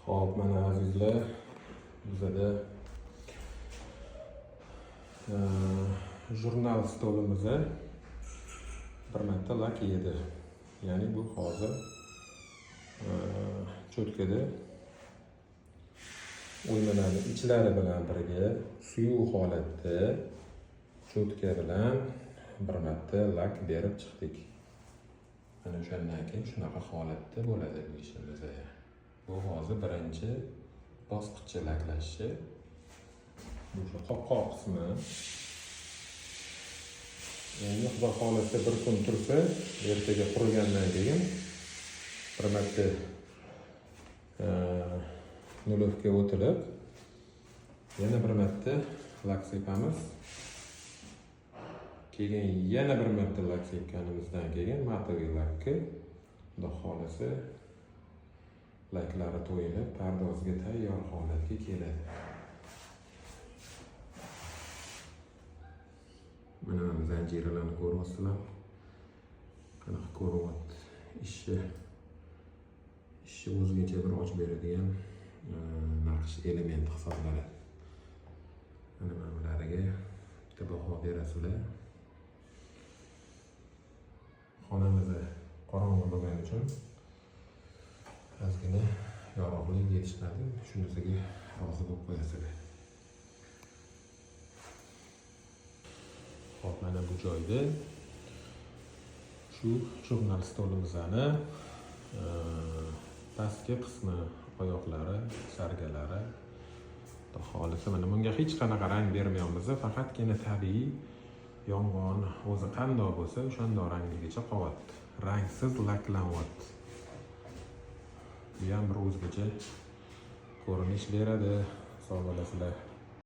Xo'p, mana azizlar, bizada jurnal stolimizda bir marta lak yedi. Ya'ni bu hozir cho'tkada o'ymalarni ichlari bilan birga suyuq holatda cho'tka bilan bir marta lak berib chiqdik. Mana o'shandan keyin shunaqa holatda bo'ladi bu ishimiz. Bu hozir birinchi bosqichi laklashi. Bu shu qopqoq qismi. Endi Xudo xohlasa bir kun tursa, ertaga qurigandan keyin bir marta nulovka o'tilib, yana bir marta lak sepamiz. Keyin yana bir marta lak sepganimizdan keyin matoviy lakka Xudo xohlasa laklari to'yinib, pardozga tayyor holatga keladi. Mana zanjiralarni ko'ryapsizlar. Qanaqa ko'rinyapti. Ishi o'zgacha bir ochib beradigan naqsh elementi hisoblanadi. Mana bularga bitta baho berasizlar. Xonamiz qorong'i bo'lgani uchun ozgina yorug'lik yetishmadi. Shunisiga rozi bo'lib qo'yasizlar. Xo'p, mana bu joyda shu jurnal stolimizni pastki qismi, oyoqlari, sargalari. Xudo xohlasa mana bunga hech qanaqa rang bermayapmiz, faqatgina tabiiy yong'on o'zi qandoq bo'lsa o'shandoq rangligicha qolyapti. Rangsiz laklanyapti. Bu ham bir o'zgacha ko'rinish beradi, sog' bo'lasizlar.